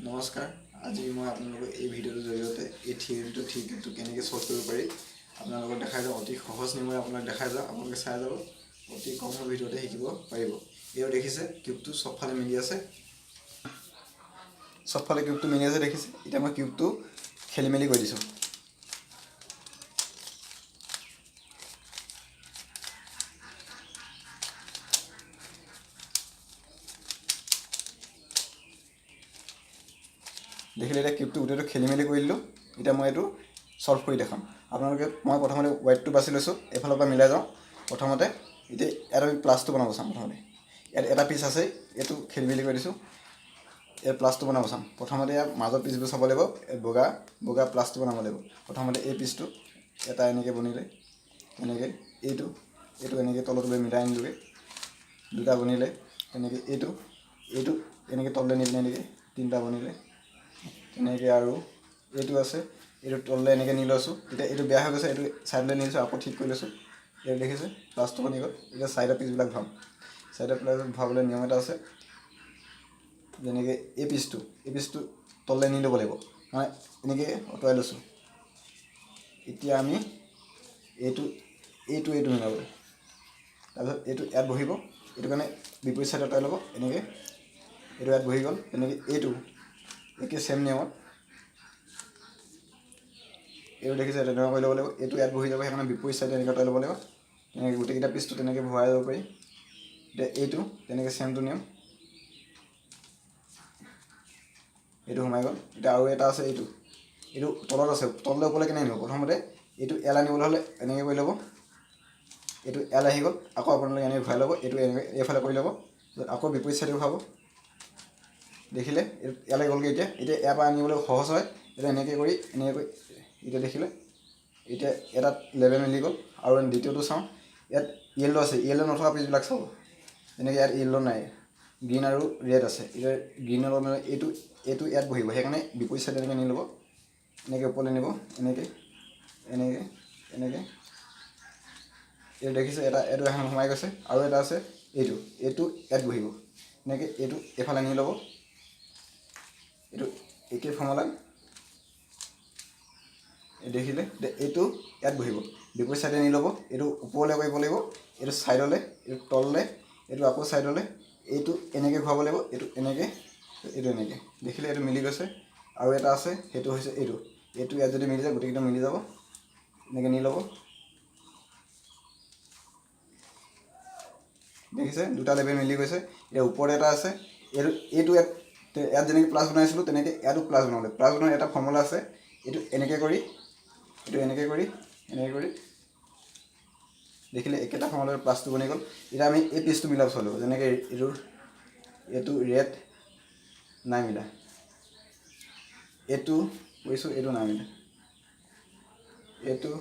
নমস্কাৰ, আজি মই আপোনালোকক এই ভিডিঅ'টোৰ জৰিয়তে এই থ্ৰী ইনটু থ্ৰী কিউবটো কেনেকৈ ছল্ভ কৰিব পাৰি আপোনালোকক দেখাই যাওঁ। অতি সহজ নিয়মেৰে আপোনাক দেখাই যাওঁ, আপোনালোকে চাই যাব, অতি কম সময়ৰ ভিতৰতে শিকিব পাৰিব। এইটো দেখিছে, কিউবটো চবফালে মিলি আছে, চবফালে কিউবটো মিলি আছে, দেখিছে। এতিয়া মই কিউবটো খেলি মেলি কৰি দিছোঁ। দেখিলে, এতিয়া কিউবটো গোটেইটো খেলি মেলি কৰি দিলোঁ। এতিয়া মই এইটো ছল্ভ কৰি দেখাম আপোনালোকে। মই প্ৰথমতে হোৱাইটটো বাছি লৈছোঁ, এইফালৰ পৰা মিলাই যাওঁ। প্ৰথমতে এতিয়া ইয়াত আমি প্লাছটো বনাব চাম। প্ৰথমতে ইয়াত এটা পিচ আছে, এইটো খেলি মেলি কৰি দিছোঁ। ইয়াত প্লাছটো বনাব চাম। প্ৰথমতে ইয়াৰ মাজৰ পিচবোৰ চাব লাগিব। এই বগা বগা প্লাছটো বনাব লাগিব। প্ৰথমতে এই পিচটো এটা এনেকৈ বনিলে, তেনেকৈ এইটো এইটো এনেকৈ তলত লৈ মিলাই আনিলোগৈ, দুটা বনিলে। তেনেকৈ এইটো এইটো এনেকৈ তললৈ নি পিনে এনেকৈ তিনিটা বনিলে। তেনেকৈ আৰু এইটো আছে, এইটো তললৈ এনেকৈ নি লৈছোঁ। তেতিয়া এইটো বেয়া হৈ গৈছে, এইটো ছাইডলৈ নি লৈছোঁ, আকৌ ঠিক কৰি লৈছোঁ। এইটো দেখিছে, প্লাছটো বনি গ'ল। এতিয়া চাইডৰ পিচবিলাক ভৰাম। চাইডৰ পিচ ভৰাবলৈ নিয়ম এটা আছে। যেনেকৈ এই পিচটো তললৈ নি ল'ব লাগিব, মানে এনেকৈ আঁতৰাই লৈছোঁ। এতিয়া আমি এইটো এইটো এইটো মিলাব। তাৰপিছত এইটো ইয়াত বহিব, এইটো কাৰণে বিপৰীত চাইডত আঁতৰাই ল'ব এনেকৈ। এইটো ইয়াত বহি গ'ল। তেনেকৈ এইটো একে ছেম নিয়মত, এইটো দেখিছে, তেনেকুৱা কৰি ল'ব লাগিব। এইটো ইয়াত বহি যাব, সেইকাৰণে বিপৰীত চাইডে এনেকৈ আঁতৰাই ল'ব লাগিব। তেনেকৈ গোটেইকেইটা পিচটো তেনেকৈ ভৰাই যাব পাৰি। এতিয়া এইটো তেনেকৈ ছেমটো নিয়ম, এইটো সোমাই গ'ল। এতিয়া আৰু এটা আছে, এইটো এইটো তলত আছে, তললৈ ওপৰলৈ কেনেকৈ নিব? প্ৰথমতে এইটো এল আনিবলৈ হ'লে এনেকৈ কৰি ল'ব। এইটো এল আহি গ'ল। আকৌ আপোনালোকে এনেকৈ ঘূৰাই ল'ব, এইটো এনেকৈ এইফালে কৰি ল'ব, আকৌ বিপৰীত চাইডে ভৰাব। দেখিলে, এইটো ইয়ালৈ গ'লগৈ। এতিয়া এতিয়া ইয়াৰ পৰা আনিবলৈ সহজ হয়। এতিয়া এনেকৈ কৰি, এনেকৈ কৰি, এতিয়া দেখিলে, এতিয়া এটাত লেবেল মিলি গ'ল। আৰু দ্বিতীয়টো চাওঁ, ইয়াত য়েল্ল' আছে। য়েল্ল' নথকা পিচবিলাক চাব। যেনেকৈ ইয়াত য়েল্ল' নাই, গ্ৰীণ আৰু ৰেড আছে। এতিয়া গ্ৰীণৰ লগত এইটো এইটো ইয়াত বহিব, সেইকাৰণে বিপৰীত চাইডে এনেকৈ নি ল'ব, এনেকৈ ওপৰলৈ নিব, এনেকৈ এনেকৈ এনেকৈ। এইটো দেখিছে, এটা এইটো এখন সোমাই গৈছে। আৰু এটা আছে, এইটো এইটো ইয়াত বহিব, এনেকৈ এইটো এইফালে নি ল'ব। এইটো একে ফৰ্মুলা। দেখিলে, এইটো ইয়াত বহিব, বিপৰীত চাইডে নি ল'ব। এইটো ওপৰলৈ কৰিব লাগিব, এইটো ছাইডলৈ, এইটো তললৈ, এইটো আকৌ ছাইডলৈ, এইটো এনেকৈ ঘূৰাব লাগিব, এইটো এনেকৈ, এইটো এনেকৈ। দেখিলে, এইটো মিলি গৈছে। আৰু এটা আছে, সেইটো হৈছে এইটো। এইটো ইয়াত যদি মিলি যায়, গোটেইকেইটা মিলি যাব। এনেকৈ নি ল'ব। দেখিছে, দুটা লেবেল মিলি গৈছে। এতিয়া ওপৰত এটা আছে, এইটো এইটো ইয়াত ইয়াত যেনেকৈ প্লাছ বনাইছিলোঁ, তেনেকৈ ইয়াতো প্লাছ বনাব লাগিব। প্লাছ বনোৱাৰ এটা ফৰ্মুলা আছে। এইটো এনেকৈ কৰি, এইটো এনেকৈ কৰি, এনেকৈ কৰি। দেখিলে, একেটা ফৰ্মুলাত প্লাছটো বনি গ'ল। এতিয়া আমি এই পিচটো মিলাব চাব লাগিব। যেনেকৈ এইটো এইটো ৰেড নাই মিলা, এইটো কৰিছোঁ, এইটো নাই মিলা, এইটো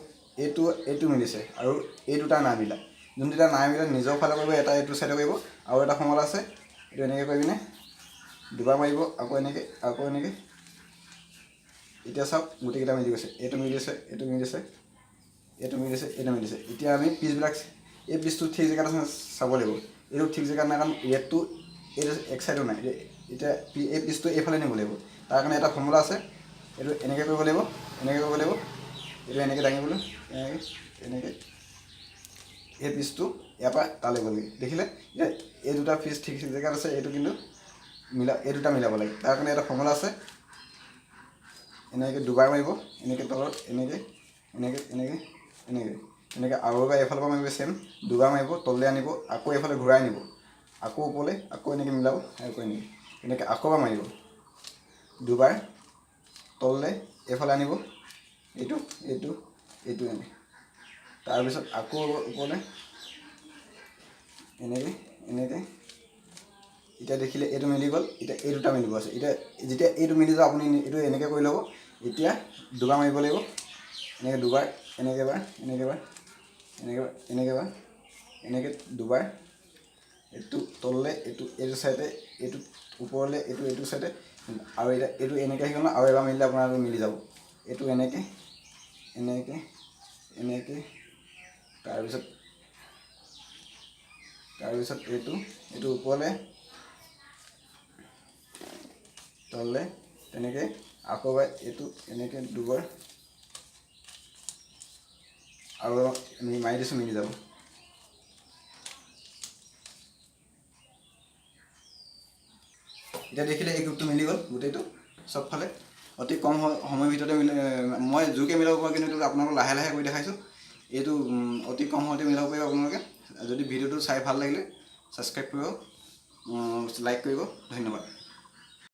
এইটো এইটো মিলিছে আৰু এই দুটা নাই মিলা। যোন দুটা নাই মিলা, নিজৰ ফালে কৰিব, এটা এইটো চাইডে কৰিব। আৰু এটা ফৰ্মুলা আছে, এইটো এনেকৈ কৰি পিনে দুবাৰ মাৰিব, আকৌ এনেকৈ, আকৌ এনেকৈ। এতিয়া চাওক, গোটেইকেইটা মিলি গৈছে। এইটো মিলিছে, এইটো মিলিছে, এইটো মিলিছে, এইটো মিলিছে। এতিয়া আমি পিচবিলাক, এই পিচটো ঠিক জেগাত আছে চাব লাগিব। এইটো ঠিক জেগাত নাই, কাৰণ ৰেডটো এইটো এক চাইডো নাই। এতিয়া এই পিচটো এইফালে নিব লাগিব। তাৰ কাৰণে এটা ফৰ্মুলা আছে। এইটো এনেকৈ কৰিব লাগিব, এনেকৈ কৰিব লাগিব, এইটো এনেকৈ দাঙিবলৈ, এনেকৈ এনেকৈ। এই পিচটো ইয়াৰ পৰা তালৈ গ'লগৈ। দেখিলে, এতিয়া এই দুটা পিচ ঠিক জেগাত আছে, এইটো কিন্তু মিলা, এই দুটা মিলাব লাগে। তাৰ কাৰণে এটা ফৰ্মুলা আছে। এনেকৈ দুবাৰ মাৰিব, এনেকৈ তলত, এনেকৈ এনেকৈ এনেকৈ এনেকৈ এনেকৈ। আৰু এবাৰ এইফালৰ পৰা মাৰিব, ছেম দুবাৰ মাৰিব, তললৈ আনিব, আকৌ এইফালে ঘূৰাই আনিব, আকৌ ওপৰলৈ, আকৌ এনেকৈ মিলাব, আকৌ এনেকৈ এনেকৈ, আকৌ এবাৰ মাৰিব দুবাৰ, তললৈ এইফালে আনিব, এইটো এইটো এইটো এনে। তাৰপিছত আকৌ ওপৰলৈ, এনেকৈ এনেকৈ। এতিয়া দেখিলে, এইটো মিলি গ'ল। এতিয়া এই দুটা মিলিব আছে। এতিয়া যেতিয়া এইটো মিলি যাব, আপুনি এইটো এনেকৈ কৰি ল'ব। এতিয়া দুবাৰ মাৰিব লাগিব, এনেকৈ দুবাৰ, এনেকৈ এবাৰ, এনেকৈ এবাৰ, এনেকৈ এবাৰ, এনেকৈ এবাৰ, এনেকৈ দুবাৰ। এইটো তললৈ, এইটো এইটো চাইডে, এইটো ওপৰলৈ, এইটো এইটো চাইডে। আৰু এতিয়া এইটো এনেকৈ আহি গ'ল ন, আৰু এবাৰ মিলিলে আপোনাৰ মিলি যাব। এইটো এনেকৈ এনেকৈ এনেকৈ, তাৰপিছত তাৰপিছত এইটো এইটো ওপৰলৈ, তললৈ। তেনেকৈ আকৌ এবাৰ এইটো এনেকৈ দুবাৰ আৰু আমি মাৰি দিছোঁ, মিলি যাব। এতিয়া দেখিলে এই গ্ৰুপটো মিলি গ'ল গোটেইটো চবফালে অতি কম সময়ৰ ভিতৰতে মিলে। মই জোৰকৈ মিলাব পাৰোঁ, কিন্তু এইটো আপোনালোকক লাহে লাহে কৰি দেখাইছোঁ। এইটো অতি কম সময়তে মিলাব পাৰিব আপোনালোকে। যদি ভিডিঅ'টো চাই ভাল লাগিলে ছাবস্ক্ৰাইব কৰিব, লাইক কৰিব। ধন্যবাদ।